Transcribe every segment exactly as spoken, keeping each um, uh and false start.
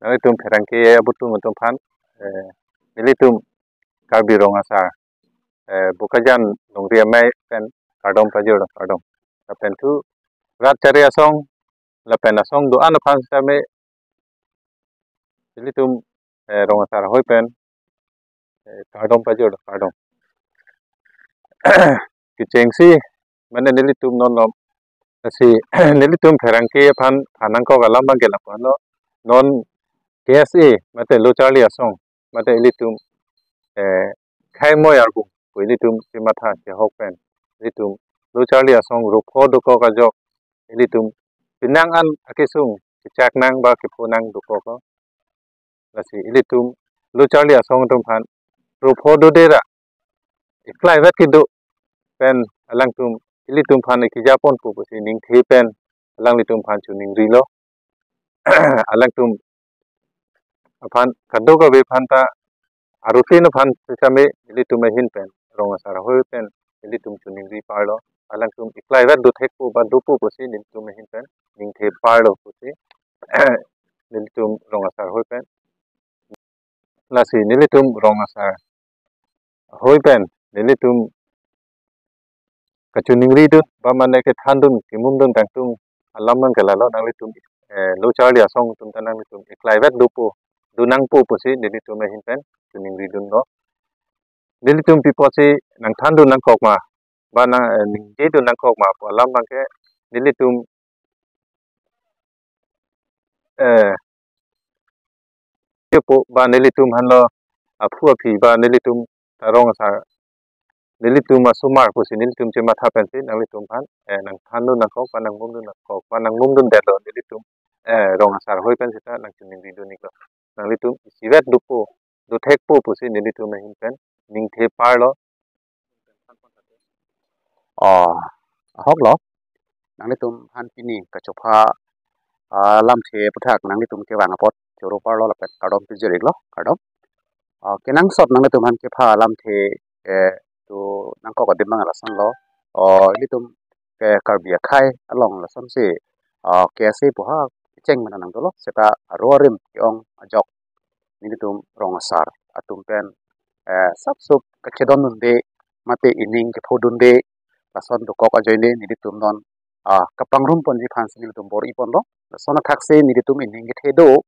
nanglitum pherangke abutum atum aphan, eh, nelitum Karbi Rong Asar, eh, Bokajan Longri Amei pen kardom pajirlo, kardom. Lapen thu rat chari asong, lapen asong do-an aphan sitame nelitum, eh, Rong Asar ahoi pen, eh, kardom pajirlo, kardom. Kechengsi mane nelitum non non si nelitum pherangke aphan than nangkok alam abangke lapu-anlo, non K S A mate lo charli asong mate ilitum, eh, khei amoi arbung pu ilitum chematha chehok pen ilitum lo charli asong ropho dokok ajok ilitum penang an akesung kechak nang ba kepho nang dokoklo. Lasi ilitum lo charli asong atum aphan ropho dode ra eklai vet kedo pen alangtum ilitum aphan ekeja ponpo pusi ningthe pen alanglitum aphan choningrilo. Alangtum aphan kadokave aphan ta arutin aphan sitame ilitum ahin pen Rong Asar ahoi pen ilitum choningri parlo. Alangtum eklai vet dothekpo ba dopo pusi nelitum ahin pen ningthe parlo pusi nelitum Rong Asar ahoi pen. Lasi nelitum Rong Asar ahoi pen nelitum kachoningridun ba mane kethandun kemumdun tangtung alam abangke lalo, nanglitum, eh, lo charli asong atum ta nanglitum eklai vet dopo, do nangpo pusi nelitum ahin pen choningridunlo. Nelitum pi apotsi nangthandun nangkok ma ba nang, eh, ningjedun nangkok ma pu alam abangke nelitum, eh, po ba nelitum aphanlo aphu aphi ba nelitum ta Rong Asar nelitum asomar pusi nelitum chematha pensi nanglitum aphan, eh, nangthandun nangkok ba nangmumdun nangkok ba nangmumdundetlo nelitum, eh, Rong Asar ahoi pen sita nangchoningridun iklo. Nanglitum isivet dopo dothekpo pusi nelitum ahin pen ningthe parlo. Oh, ahoklo. Nanglitum aphan pini kachopha, ah, lamthe aputhak nanglitum kevang apot choro parlo lapen kardom pajir iklo, kardom. Ah, kenangsot nanglitum aphan kepha lamthe, eh, do nangkok adim abang lasonlo. Oh, ilitum ke Karbi akhei along lasonsi, ah, K S A pu ha cheng mena nangdolo seta aro arim ke-ong ajok nelitum Rong Asar atum pen, eh, sapsup kachedondunde mate ining kephodunde lason dokok ajoine nelitum non, ah, kapangrum ponji aphansi nelitum bor-i ponlo. Lason athaksi nelitum ining kethe do,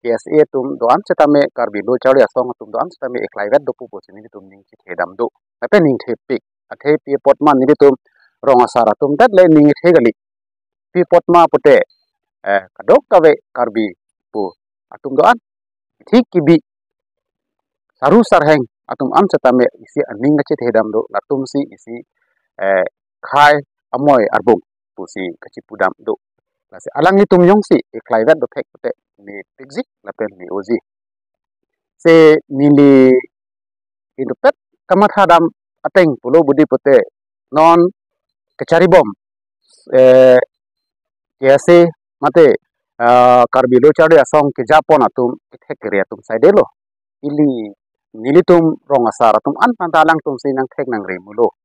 K S A atum do-an setame Karbi lo charli asong atum do-an setame eklai vet dopo pusi nelitum ning kethe damdo. Lapen ningthepik. Athe pi apot ma nelitum Rong Asar atum det le ning kethe kali. Pi apot ma pute, eh, kadokave Karbi pu atum do-an thik kibi saru sarheng atum an setame isi aning kachethe damdo, latumsi isi, eh, khei amoi arbung pusi kachipu damdo. Lasi alanglitum jongsi eklai vet dothek pute mepikji lapen me-oji. Si neli inutpet kamatha dam ateng pulo budi pute non kacharibom, eh, K S A mate, ah, Karbi lo charli asong kejapon atum kethek kere atum saidelo. Ili nelitum Rong Asar atum an aphan ta alangtumsi nangthek nangri mulo.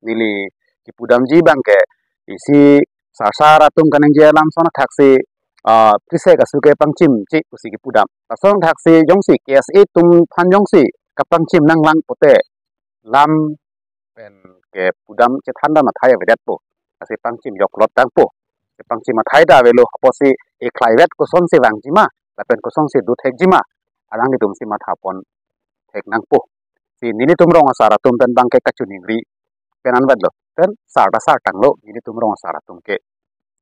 Neli kipu damji abangke isi sarsar atum kaningje alam ason athaksi, ah, trisek asu ke pangchimji pusi kipu dam. Lason athaksi jongsi K S A atum aphan jongsi kapangchim nanglang pute lam pen kepu dam chethan dam athai avedetpo. Lasi pangchim joklot tangpo. Pangchim athai ta avelo, apotsi eklai vet kosonsi vangji ma lapen kosonsi dothekji ma alanglitumsi matha pon thek nangpo. Si nelitum Rong Asar atum pen abangke kachoningri pen anvetlo. Pen sar ta sar tanglo nelitum Rong Asar atum ke.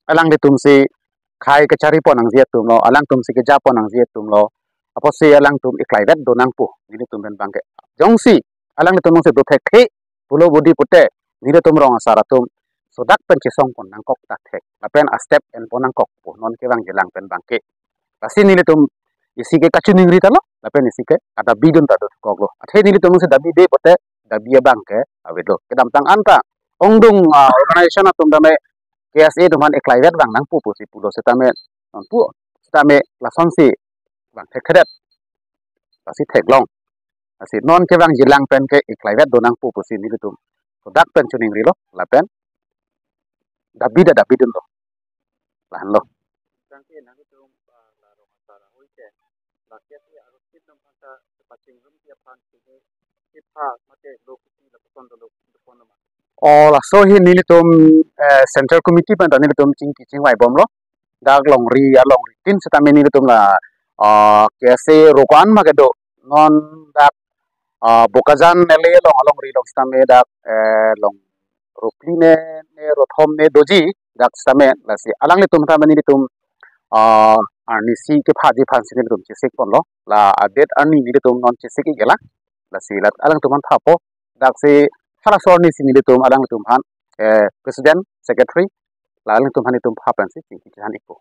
Alanglitumsi khei kachari pon nangji atumlo, alangtumsi keja pon nangji atumlo. Apotsi alangtum eklai vet do nangpo nelitum pen abangke. Jongsi alanglitum jongsi dothekthe pulo budi pute nelitum Rong Asar atum sodak pen chesong pon nangkok ta thek. Lapen astep en pon nangkokpo non kevangjilang pen abangke. Lasi nelitum isi ke kachoningri talo, lapen isi ke adabidun ta dokoklo. Athe nelitum si dabide pute dabi abangke avedetlo. Kedamtang an ta ongdung, ah, organization atum tame K S A atum aphan eklai vet vang nangpo pusi pulo setame nonpu setame lasonsi vang thekthedet. Lasi theklong. Lasi non kevangjilang pen ke eklai vet do nangpo pusi nelitum sodak pen choningrilo lapen dabi ta dabidunlo. Lahenlo. Tangke nangtum, ah, la Rong Asar ahoi ke la K S A arutin atum aphan ta pachingrum pi aphan sini kepha mate lo kisi lapuson dolo, lapuson dolo ma? Oh, laso hi nelitum, eh, Central Committee pen ta nelitum chingki chingvai bomlo. Dak longri, alongri tin setame nelitum la, ah, K S A aro ko-an ma kedo. Non dak, ah, Bokajan L A along, alongri along setame dak, eh, long aro phli ne, ne aro thom ne doji dak setame, lasi alanglitum setame nelitum, ah, arnisi kephaji aphan si nelitum chesik ponlo. La adet arni nelitum non chesik ik-e lang. Lasi la alangtum aphan phapo. Dak si halaso arni si nelitum alanglitum aphan, eh, President, Secretary, la alangtum aphan nelitum pha pensi chingki chethan ikpo.